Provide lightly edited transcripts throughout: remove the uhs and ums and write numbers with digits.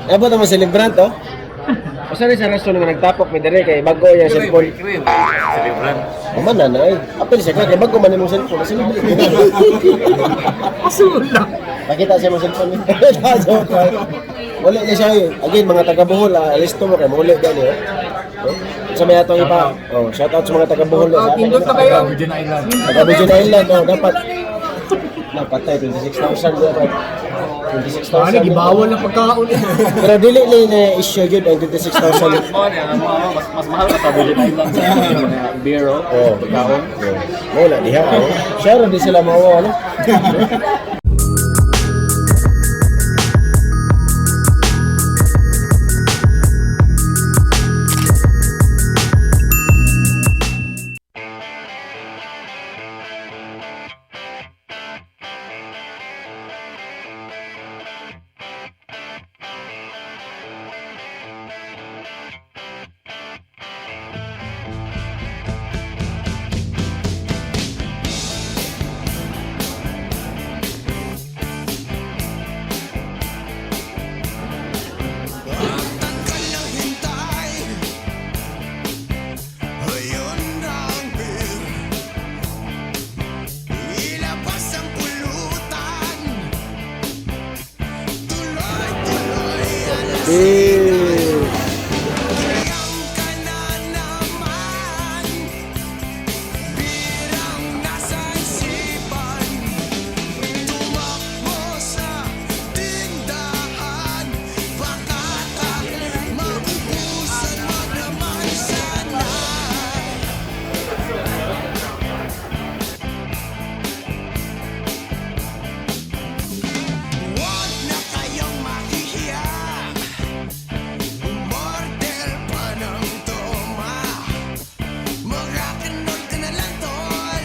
Abot ang mga celebrant, oh. Usa ni sa rason nga nagtapok mi diri kay bago yung cellphone. Celebrant. Uma na na eh. Apil siya ka kay bago man imong cellphone. Celebrate. Asula. Pakita siya mong cellphone. Joke lang. Uli na siya eh. Again, mga taga Bohol, listo mo kay muli gani oh. Oh, sa may atong ipa. Oh, shout out sa mga taga Bohol. Shout out, nindot na kayo. Virgin Island. Taga Virgin Island, oh, dapat. Napatay, 26,000 dapat. 26,000. Ano, gibawal na pagkaon eh. Pero dili na na issue yun ang 26,000. Mo niya, mas mas mahal pa sa Virgin Island sa mga beer oh. Oh, Pagkaon. Mo na diha oh. Sure di sila mao ano. Tagal ng hintay. Ayun ang beer. Ilabas ang pulutan. Tuloy-tuloy. Eh. Alasing ka na naman. Birang nasa isipan. Tumakbo sa tindahan. Baka ka maubusan. Wag naman sana. Huwag na kayong mahihiya. Umorder pa ng toma. Mag-rock and roll ka na lang, tol.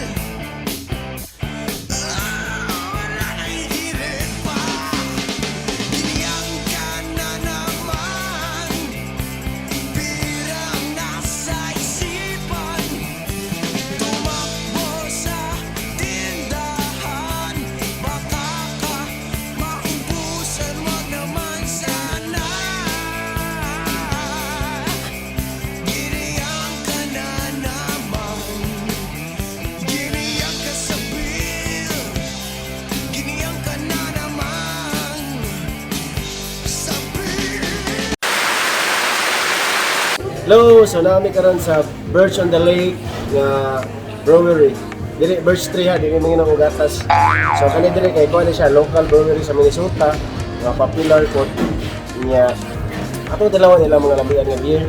Ah, wala nang hihirit pa. Biniyang ka na naman. Birang nasa isipan. Tumakbo sa tindahan. Baka ka maubusan. Wag naman sana. Giniyang ka na naman. Giniyang ka sa bill. Giniyang ka na naman sa bill. Hello, so naami karon sa Birch on the Lake nga brewery. Dili Birch Tree ha, dili manginom og gatas. So kani diri kay kuan siya local brewery sa Minnesota, nga popular pod niya. Ato dalawa nila mga lamian nga beer.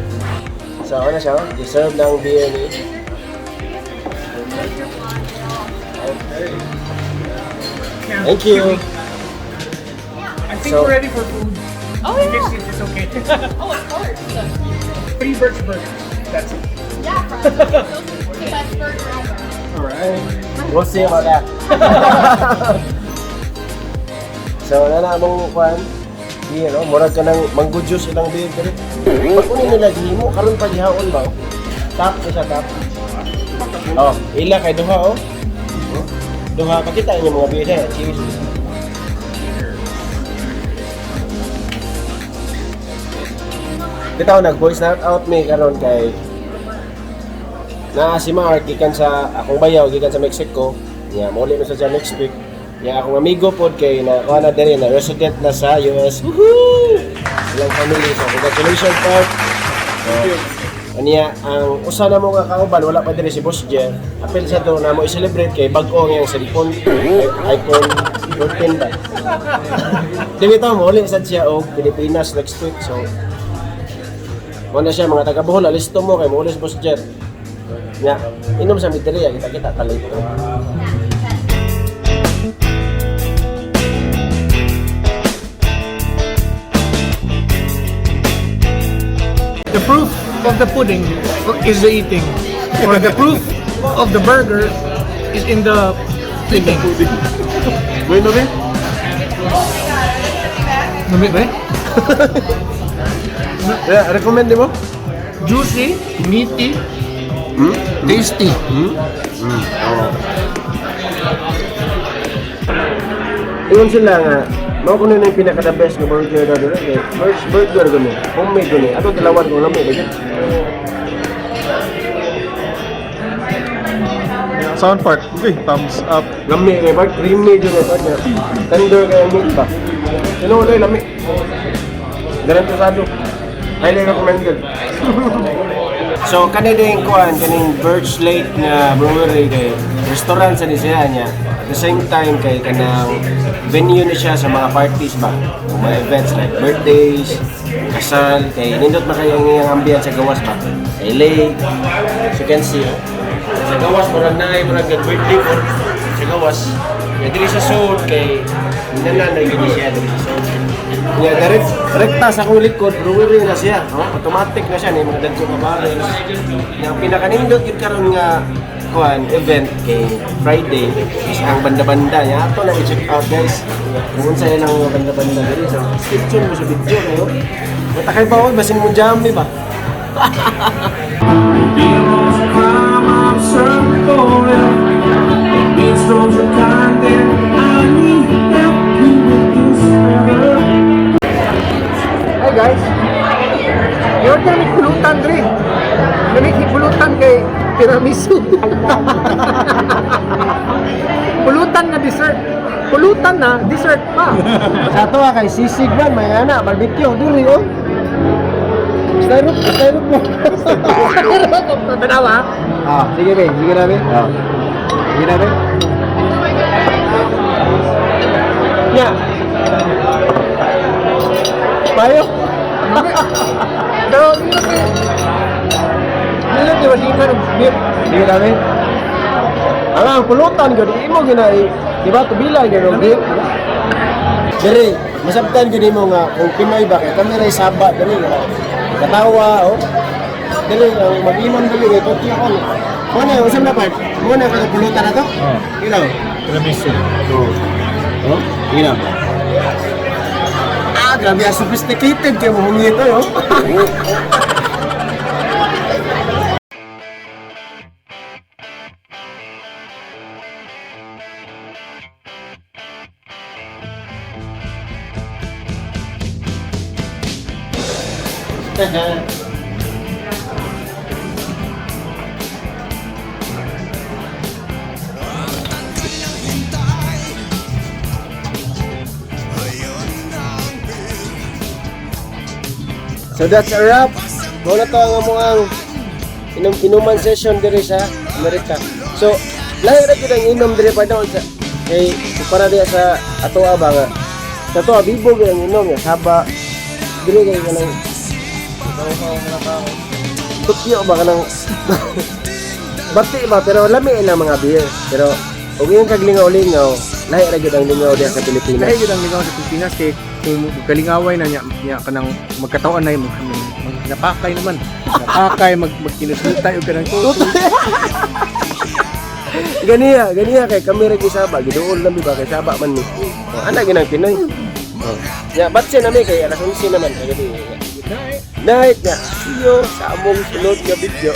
So ano siya, oh, deserve ng beer ni. Okay. Thank you. I think So- we're ready for food. Oh yeah. If it's okay. Oh, of course. Three birch burgers. That's it. Yeah, probably. Those are the best burger ever. Alright. We'll see about that. So, wala na among kwan. Beer, no? Murag ka ng mango juice ilang beer. Pero, pag uni nila gihimo, karon pa gihaon ba? Oh? Tap ko siya, tap. Oh, ila kay duha, oh. Oh, duha, pakita niyo mga beer eh. Cheers. Bitaw nag-voice na out me karon kay na si Mark gikan sa akong bayaw gikan sa Mexico. Nya muli na sa siya next week. Nya akong amigo pod kay na kuha na diri na resident na sa US. Woohoo! Ilang family, so congratulations, Mark. So, aniya ang usa na mo nga kauban wala pa diri si Boss Jer. Apil sa to na mo i-celebrate kay bag-o ang iyang cellphone, iPhone 14 ba. Di bitaw mo uli sad siya og Pilipinas next week, so mo na siya mga taga Bohol, alisto mo kay mo uli si Boss Jer. Nya, inom sa midiri, kita-kita talento. The proof of the pudding is the eating. Or the proof of the burger is in the eating. Bueno be? Lami ba eh? Yeah, recommend mo? Juicy, meaty, tasty. Ingon sila nga Mao kuno na yung pinaka the best nga burger daw dito. Kay first burger gani. Homemade gani. Ato dalawan ko lami ba gyud. Sound part. Okay, thumbs up. Lami kay part creamy jud na niya. Tender kay ang meat ba. Sino uloy lami. Garantisado. Highly recommended. So kani din kuan kaning Birch Lake na brewery kay restaurant sa ni siya niya. At the same time kay kanang venue ni siya sa mga parties ba. Mga events like birthdays, kasal, kay nindot man kayo ang iyang ambience sa gawas ba. Kay lake, as you can see. Sa gawas murag naay murag nag birthday po sa gawas. Kay diri sa Seoul kay nanan na gyud siya diri sa Seoul. Nga direct rekta sa akong likod, brewery na siya, no? Automatic na siya ni mga dagko nga barrels. Nga ang pinakanindot gyud karon nga kuan event kay Friday is ang banda-banda niya. Ato na i-check out, guys. Kung unsa ilang mga banda-banda diri, so stay tuned mo sa video kayo. Mata kay bawal basin mo jammy ba. Hi guys. You're gonna make pulutan dre. Namik pulutan kay tiramisu. Pulutan na dessert. Pulutan na dessert pa. Sa ato ah, kay sisig man may ana barbecue diri oh. Styro, styro mo. Tanawa. Ah, sige be, sige na be. Ah. Sige na be. Nya. Payo. Pero nindot kay nindot di ba sige ng beer. Sige na be. Ang ang pulutan gyud imo ginai, di ba tubila gyud og beer. Diri, masabtan gyud nimo nga kung Pinoy ba kay kami ray saba diri nga. Katawa oh. Diri ang mag-inom diri kay Tokyo kon. Mo na usam na part. Mo na ka pulutan na to. Oh. Ilaw. Tiramisu. Oh, ilaw. Ah, grabe ang sophisticated kay mo hungito yo. Hintay. Ayun na ang bill. So that's a wrap. Mao na to ang among inom inuman session diri sa Amerika. So lahi ra gyud ang inom diri pa daw sa kay para diya sa atoa ba nga. Sa atoa bibo gyud ang inom ya saba. Diri kay kanang Tukyo ba kanang bati ba pero lami ilang mga beer. Pero ug iyong kaglingaw-lingaw, lahi ra gyud ang lingaw diya sa Pilipinas. Lahi gyud ang ligaw sa Pilipinas kay kung kalingaway na niya niya kanang magkatawan na mag, mag, napakay naman. Napakay mag magkinusutay og kanang tuto. Ganiya, ganiya kay kami ra gyud saba, giduol lang ba kay saba man ni. Oh, ana ginang Pinoy. Oh. Ya, batse na mi kay alas 11 naman kay gabi. Night na. See you sa among sunod nga video.